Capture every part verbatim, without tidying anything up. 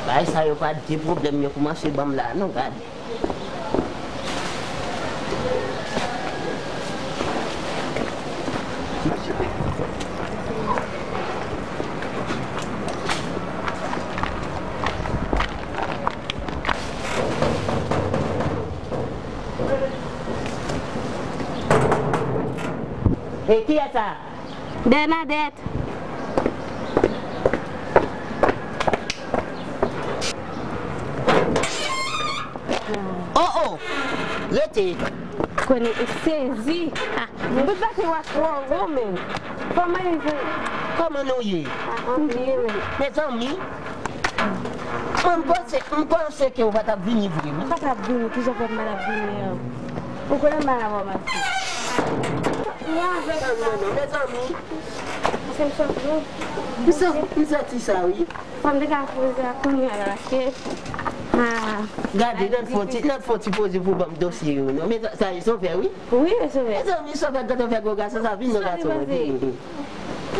Bagay sa yo pa de pwoblèm yo kòmanse ban m la non, gade. E kiyès sa? Bernadette. Oh, oh! Rete! Konnen ou sezi. Ah, bout batri w a twò wo, men. Kòman e vre? Kòman nou ye? Ah, anpil, men. Mezanmi, mwen, m panse, m panse ke w pa t ap vini vre, wi. M pa t ap vini, kijan fè m pa t ap vini an? Ou konnen m pa nan fòmasyon. Mwen avèk sa. Non, non, mezanmi. Paske m sòt lwen. M san-, m santi sa, wi. Fò m te ka poze a kounye a la, paske, ah, gade, nan fon ti, nan fon ti poze pou ban m dosye yo, non. Men sa, sa, Sovè, wi. Wi, Sovè. Mezanmi, Sovè, gade fè gwo gason, sa vin nan gason, wi.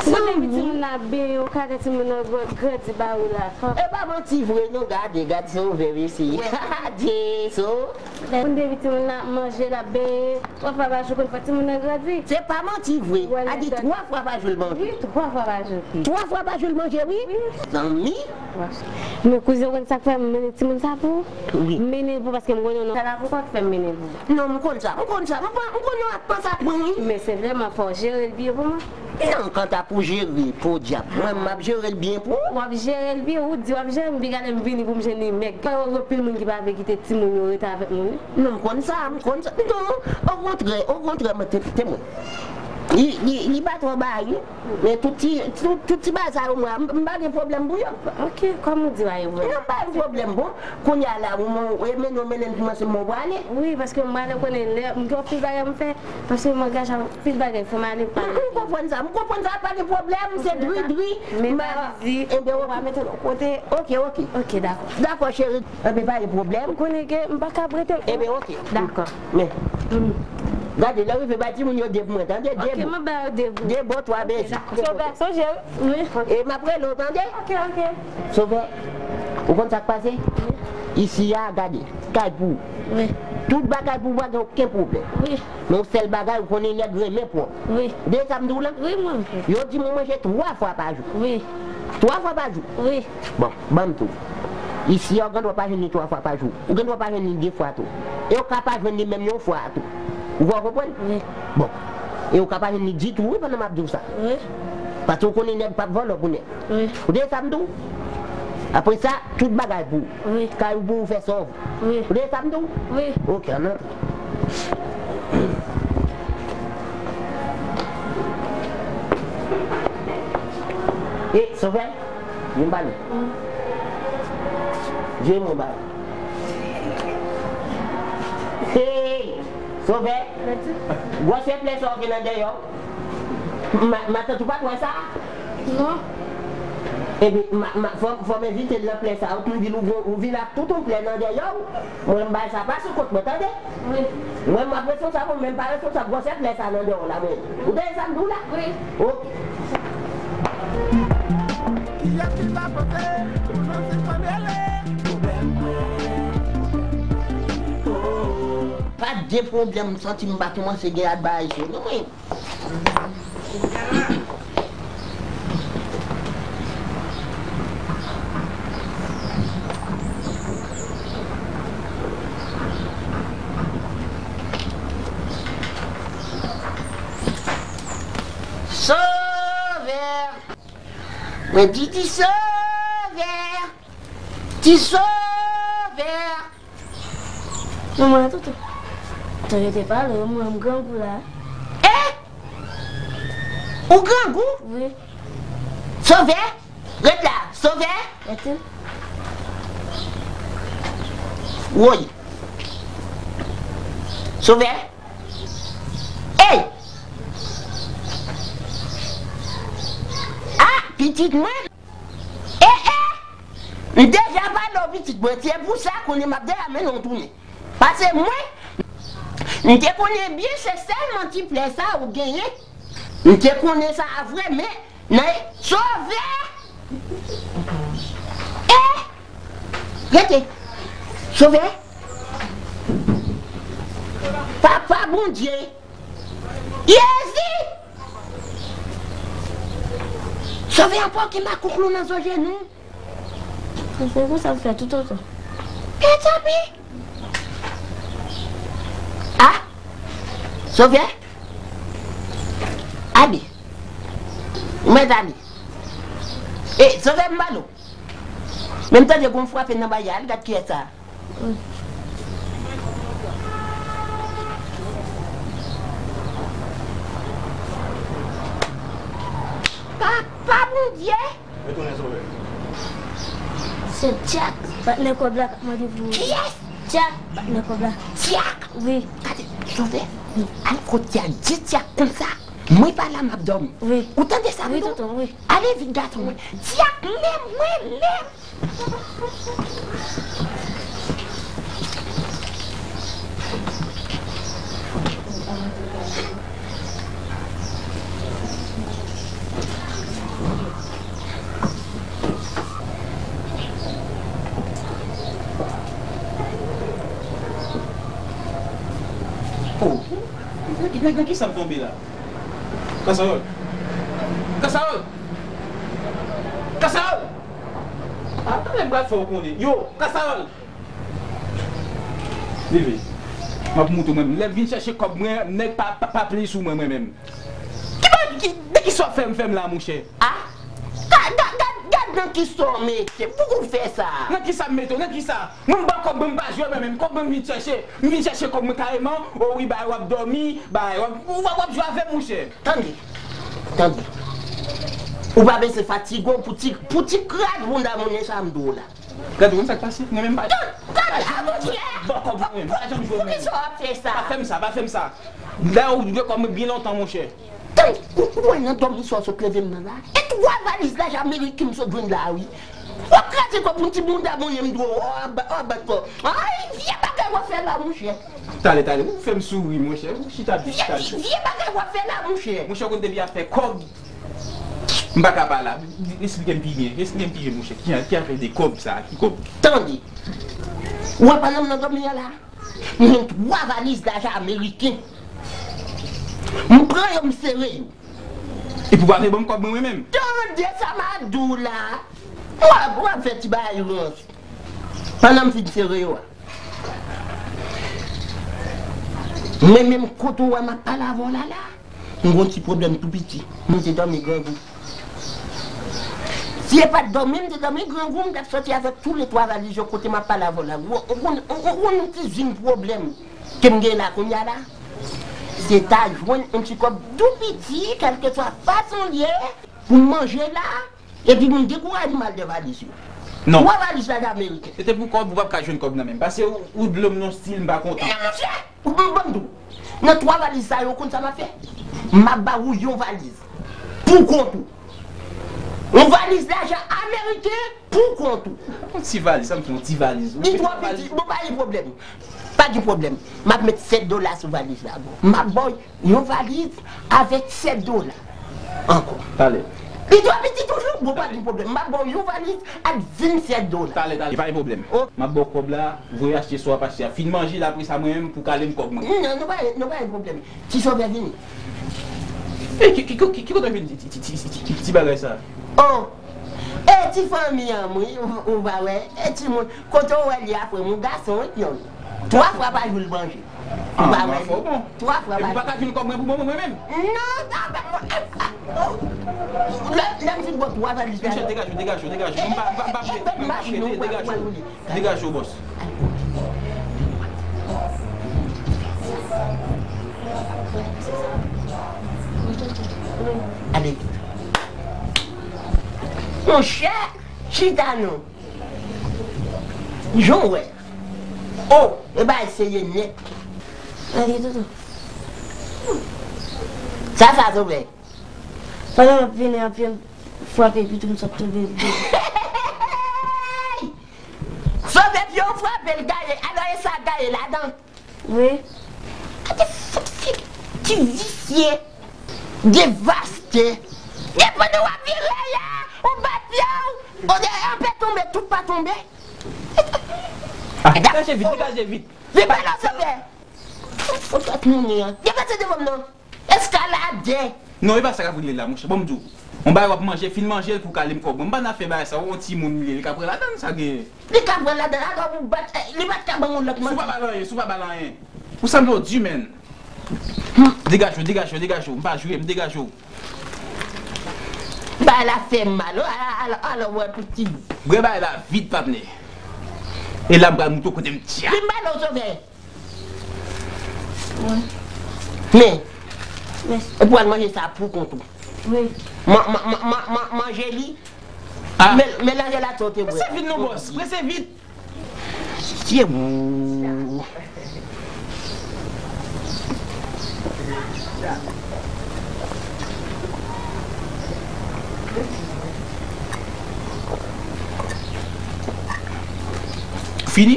Mwen te vin timoun nan ap benyen, ou ka wè timoun nan grandi ba ou la. E pa manti vre, non, gade, gade Sovè, mesye. Adye, so. Moun depi timoun nan ap manje, l ap benyen, twa fwa pa jou konn fè timoun nan grandi. Se pa manti vre. A di twa fwa pa jou l manje. Wi, twa fwa pa jou. Twa fwa pa jou l manje, wi. Wi. Zanmi. Men kouzen, ou konn sa k fè m mennen timoun sa pou ou? Wi. M mennen l pou ou paske m konnen w nan sa la, poukisa w fè m mennen l pou ou? Non, m konn sa, m konn sa. M konn, m konn yon ak panse ak mwen, wi. Men se vre, men fò w jere l byen pou mwen. Non, kanta pou jere, podyab. Mwen, m ap jere l byen pou ou. W ap jere l byen, ou di w ap jere, men pi gade m vini pou m jwenn li mèg. Gen anpil moun ki pa vle kite timoun yo rete avèk moun, wi. Non, m konn sa, m konn sa. Non, okontrè, okontrè, mwen te, te mwen. Li, li, li pa twò bay, wi. Men tout ti, tout, tout ti bagay sa yo, mwen, m, m pa gen pwoblèm pou yo. Ok, kòm ou di w a gen pwoblèm. Non, m pa gen pwoblèm, bon. Kounye a la, ou, ou, e mennen, ou mennen l pou mwen, se mwen prale. Wi, paske m prale konnen lè, m gen anpil bagay m fè. Paske m angaje anpil bagay, fò m ale pale. M, m konprann sa, m konprann sa, pa gen pwoblèm, se dri, dri. Men pa di, ou pa mete l yon kote. Ok, ok. Ok, dakò. Dakò, cheri. Enben, pa gen pwoblèm. Ou konnen ke m pa ka ap rete. Enben, ok. Dakò. Men. Gade, lè w rive, bay timoun yo de pou mwen, tande? De bon. Ok, m ap ba yo de bon. De bon, twa bezi. Sovè, sonje, wi. E m ap rele w, tande? Ok, ok. Sovè, ou konn sa k pase? Wi. Isi a, gade, kay pou ou. Wi. Tout bagay pou ou, pa gen okenn pwoblèm. Wi. Men yon sèl bagay, ou konnen nèg renmen pwòp. Wi. Ou tande sa m di w la? Wi, mwen. Yo di mwen manje twa fwa pa jou. Wi. Twa fwa pa jou? Wi. Bon, ban m di w. Isi a, ou gen dwa pa jwenn li twa fwa pa jou. Ou gen dwa pa jwenn li de fwa tou. E ou ka pa jwenn li menm yon fwa tou. Ou konprann? Wi. Bon. E ou ka pa jwenn li ditou, wi, pandan m ap di w sa. Wi. Paske ou konnen nèg p ap vòlò pou nèg. Wi. Ou tande sa m di w? Apre sa, tout bagay pou ou. Wi. Kay ou pou ou fè sa w vle. Wi. Ou tande sa m di w? Wi. Ok, ann antre. E, Sovè, vin ba nou. Vye mwen ba nou. Hey! Sovè, gwosè plè sa w gen nan dèyè w. Ma, matant ou pa t wè sa? Non. Epi, ma, ma, fò, fò m envite l nan plè sa. Ou tou di l ou, ou vin ak tout yon plè nan dèyè w. Mwen, m bay sa pa sou kont mwen, tande? Wi. Mwen, m ap responsab ou, men m pa responsab gwosè plè sa nan dèyè w la, mwen. Ou tande sa m di w la? Wi. Ok. Kiyès ki ta pote? Toujou sispann rele. Pwoblèm mwen. Oh. Pa de pwoblèm, m santi m pa kòmanse gen ak bagay sa yo, non, mwen. Sovè! Mwen di ti Sovè! Ti Sovè! Manman, toutou. Tande te pale, mwen, m grangou la. Eh! Ou grangou? Wi. Sovè? Ret la, Sovè? Rete. Woy. Sovè? Ey! Ah, pitit mwen! Eh, eh! M deja pale w, pitit mwen, se pou sa kounye m ap deja mennen w tounen. Paske mwen, m te konnen byen se sèlman ti plè sa ou genyen. M te konnen sa a vre, men nan Sovè! Eh! Rete! Sovè! Papa Bondye! Jezi! Sovè, anpòte makouklou nan zo jenou. Se konsa m fè toutotan. E tanpri. A! Sovè! Ale! Ou mèt ale! E, Sovè, m ba nou! Men m tande gon frape nan bagay la, al gad kiyès sa. Papa Bondye! Retounen Sovè. Se Tyak, patnè kòb la k ap mande pou ou. Kiyès? Tyak, patnè kòb la. Tyak? Wi. Gade, Sovè, al kot Tyak, di Tyak konsa. Mwen pa la, m ap dòmi. Wi. Ou tande sa m di w? Wi, tonton, wi. Ale vit, gason mwen. Tyak, lè mwen, lè Oh, nan ki, nan, nan kisa m tonbe la? Kasawòl! Kasawòl! Kasawòl! Atann, m pral fè w konnen. Yo, Kasawòl! Leve. M ap moutre w mwen menm. Lè m vin chèche kòb mwen, nèg pa, pa, pa play sou mwen, mwen menm. Ki ba-, ki, de ki sa w fè m, fè m la, monchè? A? Gad, gad, gad, gad nan kisa w mete. Poukisa w fè sa? Nan kisa m mete w? Nan kisa? Mwen m ba w kòb mwen, m pa jwe mwen menm. Kòb mwen m vin chèche. M vin chèche kòb mwen kareman. O wi, bay w ap dòmi, bay w ap, w ap, w ap jwe avè m, monchè. Tande. Tande. Ou pa bezwen fatige w pou ti, pou ti kras bounda moun sa m di w la. Gade, ou konn sa k pase? Mwen menm pa. Tande, tande, a, monchè! Ba w kòb mwen, m pa janm jwe mwen. Poukisa w ap fè sa? Pa fè m sa, pa fè m sa. Lè ou dwe kòb mwen byen lontan, monchè. Tande, ou, ou wè nan dòmi sa w sot leve m nan la? E twa valiz lajan ameriken m sot jwenn la, wi. W ap kraze kò pou yon ti bounda mouye m dwo, w ap ba-, w ap bat kò. Ay, vye bagay w ap fè la, monchè. Talè, talè, ou fè m souri, monchè. Ou chita byen, chita byen. Vye, vye bagay w ap fè la, monchè. Monchè, ou konn depi afè kòb, m pa ka pale la. Esplike m pi byen, esplike m pi byen, monchè. Ki, ki afè de kòb sa, ki kòb? Tande. W ap pale m nan dòmi an la? M jwenn twa valiz lajan ameriken. M pran yo, m sere yo. Epi w pa vle ban m kòb mwen, mwen menm? Tande sa m ap di w la. W ap, w ap fè ti bagay rans. Pandan m fin sere yo a. Mwen menm kote w wè m ap pale avè w la la. M gon ti pwoblèm tou piti. M te dòmi grangou. Si e pa t dòmi, m te dòmi grangou, m t ap sòti avèk toulètwa valiz yo kote m ap pale avè w la. Ou, ou konn, ou, ou konn yon ti zin pwoblèm ke m gen la kounye a la? Se ta jwenn yon ti kòb tou piti, kèlkeswa fason l ye, pou m manje la, epi pou m dekouraje m al de valiz yo. Non. Twa valiz la de ameriken. Se te pou kòb, ou p ap ka jwenn kòb nan men m. Pase ou, ou dlo m nan stil, m pa kontan. Non, monchè! Ou ban m di w, nan twa valiz sa yo, ou konn sa m ap fè? M ap ba ou yon valiz pou kont ou. Yon valiz lajan ameriken pou kont ou. Yon ti valiz, sa m fè yon ti valiz. Li twò piti, bon, pa gen pwoblèm. Pa gen pwoblèm. M ap met sèt dola sou valiz la, bon. M ap ba w yon valiz avèk sèt dola. Ankò. Talè. Li twò piti toujou? Bon, pa gen pwoblèm. M ap ba w yon valiz ak vennsèt dola. Talè, talè, pa gen pwoblèm. O. M ap ba w kòb la, voye achte sa w ap achte a. Fin manje l, apre sa, mwen menm, pou kale m kòb mwen. Non, non, pa, non, pa gen pwoblèm. Ti Sovè vini. E, ki, ki, ki, ki kote w jwenn ti, ti, ti bagay sa? O. E, ti fanmi an, wi, ou, ou pa wè. E, timoun, kote w wè li a, frè m, yon gason, wi, pyon. Twa fwa pa jou l manje. Ou pa wè li? Twa fwa pa jou. Epi w pa ka jwenn kòb mwen pou ban mwen, mwen menm? Non, non, non, non. Lè, lè m fin ba w twa valiz la. Monchè, degaje w, degaje w, degaje w. M pa, m pa, m pa prete, m pa prete, degaje w. Degaje w, bòs. Ale. Monchè, chita non. Jan w wè. O, e bagay serye nèt. Ale, tonton. Sa, sa, Sovè. Pandan m ap vini an, pye m frape, epi tou m sot tonbe. Sovè, pye w frape, l gaye. Alò, e sa gaye ladan? Wi. Gade fouti ti visye, devaste. Depann w ap vire a, ou bat pye w, ou de, anpè tonbe, tout pa tonbe. Ah, degaje vit, degaje vit. Vin pa nan sante. Ou tèt moun an. Depase devan m non. Eskalade. Non, e pa sa k ap regle la, monchè. Bon, m di w. Yon bagay w ap manje, fin manje l pou w ka leve kòb mwen. M pa nan fè bagay sa, yon timoun li ye, li ka pran ladann, sa genyen. Li ka pran ladann, alò ou bat, eh, li pa t ka ban yon lòt manti. Si w pa ba l anyen, si w pa ba l anyen. Ou sanble yon di, menn. Degaje w, degaje w, degaje w. M pa jwe, m degaje w. Bagay la fè mal. Alò, alò, alò, wè pou ti. Bwè bagay la vit, patnè. E la, m pral moutre w kote m tya. Vin ba l, sovè. Men, e pou al manje sa pou kont ou. Wi. Man, man, man, man, man, manje li. Ah. Men, melanje l ak sa w te bwè. Prese vit non, bòs. Prese vit. Sye wou. Fini?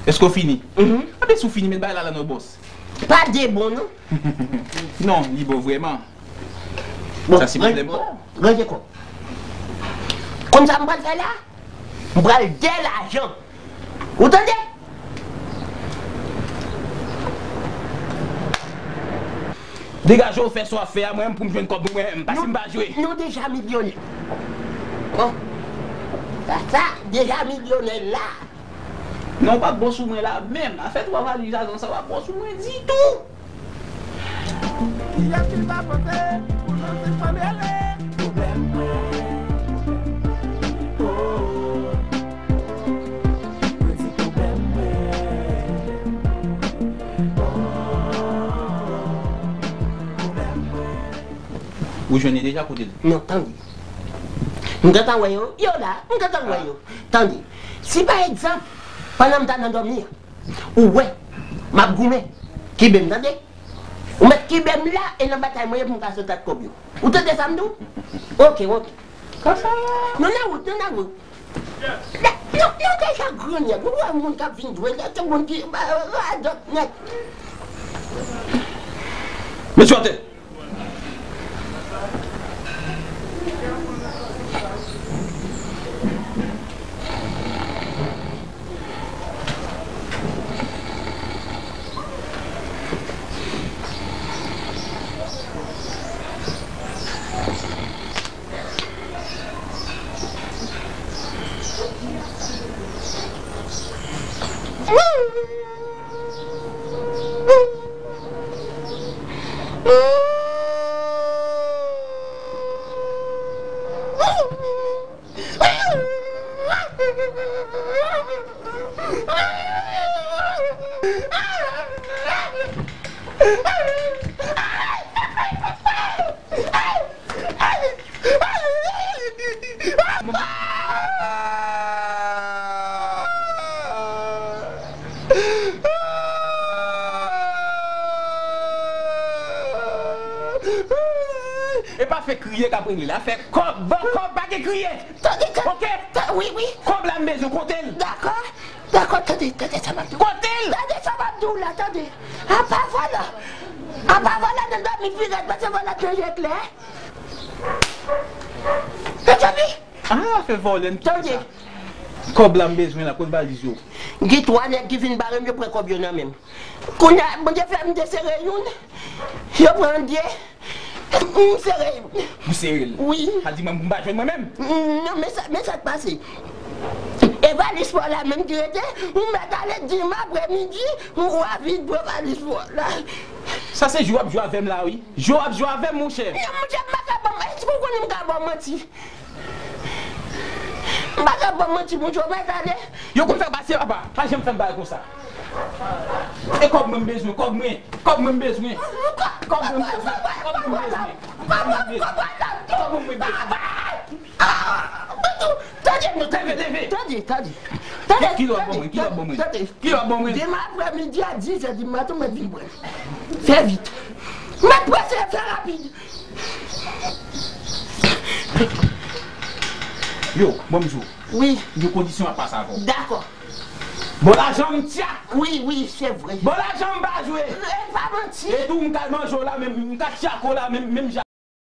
Èske w fini? Mhm. Anben, si w fini, met bagay la la non, bòs. Pa de bon, non? Non, li bon vrèman. Bon, sa se pwoblèm. Ranje kò. Konn sa m pral fè la? M pral dè lajan. Ou tande? Degaje w, fè sa w ap fè a, mwen menm pou m jwenn kòb mwen, m pase m pa jwe. Nou deja milyonè. Bon. Sa, sa, deja milyonè la. Non, w p ap bon sou mwen la menm. Afè twa valiz lajan sa, w p ap bon sou mwen ditou. Kiyès ki ta panse pou Joseph Chandelier? Pwoblèm mwen. Oh, mwen di pwoblèm mwen. Oh, pwoblèm mwen. Ou jwenn li deja kote l? Non, tande. M gentan wè yo, yo la, m gentan wè yo. Tande, si pa egzanp, pandan m ta nan dòmi an, ou wè, m ap goumen, kenbe m, tande? Ou mèt kenbe m la, e nan batay mwen ye pou m ka sot ak kòb yo. Ou tande sa m di w? Oke, oke. Konsa. Nou nan wout, nou nan wout. Nou, nou deja gran nèg. Ou wè moun k ap vin jwe la, se moun ki, ba, radòt nèt. Mesye atè. E pa fè kriye k ap regle la, fè kòb, ban kòb, pa gen kriye. Tande, tande. Oke? Ta-, wi, wi. Kòb la m bezwen, kote l? Dakò. Dakò, tande, tande sa m ap di w. Kote l? Tande sa m ap di w la, tande. Apa vòlò. Apa vòlò nan dòmi pi rèd pase vòlò k manje eklè. Mezanmi. Ah, afè vòlè, n kite sa. Tande. Kòb la m bezwen la, kot valiz yo? Gen twa nèg ki vin bare m, yo pran kòb yo nan men m. Kounye a, Bondye fè m te sere youn, yo pran de. M sere. Ou sere l? Wi. Sa di mwen m pa jwenn mwen menm? Non, men sa, men sa k pase. E valiz pa w la menm ki rete, ou mèt ale dimanch aprèmidi, ou a vin pran valiz pa w la. Sa se jwe w ap jwe avè m la, wi. Jwe w ap jwe avè m, monchè. Non, monchè, m pa ka ba w, èske w konnen m ka ba w manti? M pa ka ba w manti, monchè, ou mèt ale. Yo konn fè pase, papa. Pa janm fè m bagay konsa. E kòb mwen m bezwen, kòb mwen. Kòb mwen m bezwen. Kòb mwen m bezwen. Kòb mwen m bezwen. Kòb mwen m bezwen. Kòb mwen m bezwen. Tande, tande, tande, tande. Kilè w ap ban mwen? Kilè w ap ban mwen? Kilè w ap ban mwen? Demen aprèmidi a dis è di maten, mwen vin pran. Fè vit. Mwen prese, fè rapid. Yo, bon, m di w. Wi. Gen kondisyon m ap pase avè w. Dakò. Bon, lajan m tyak. Wi, wi, se vre. Bon, lajan m pa jwe. E pa manti. E tou m ka manje w la, menm m ka tyak w la, menm, menm jan.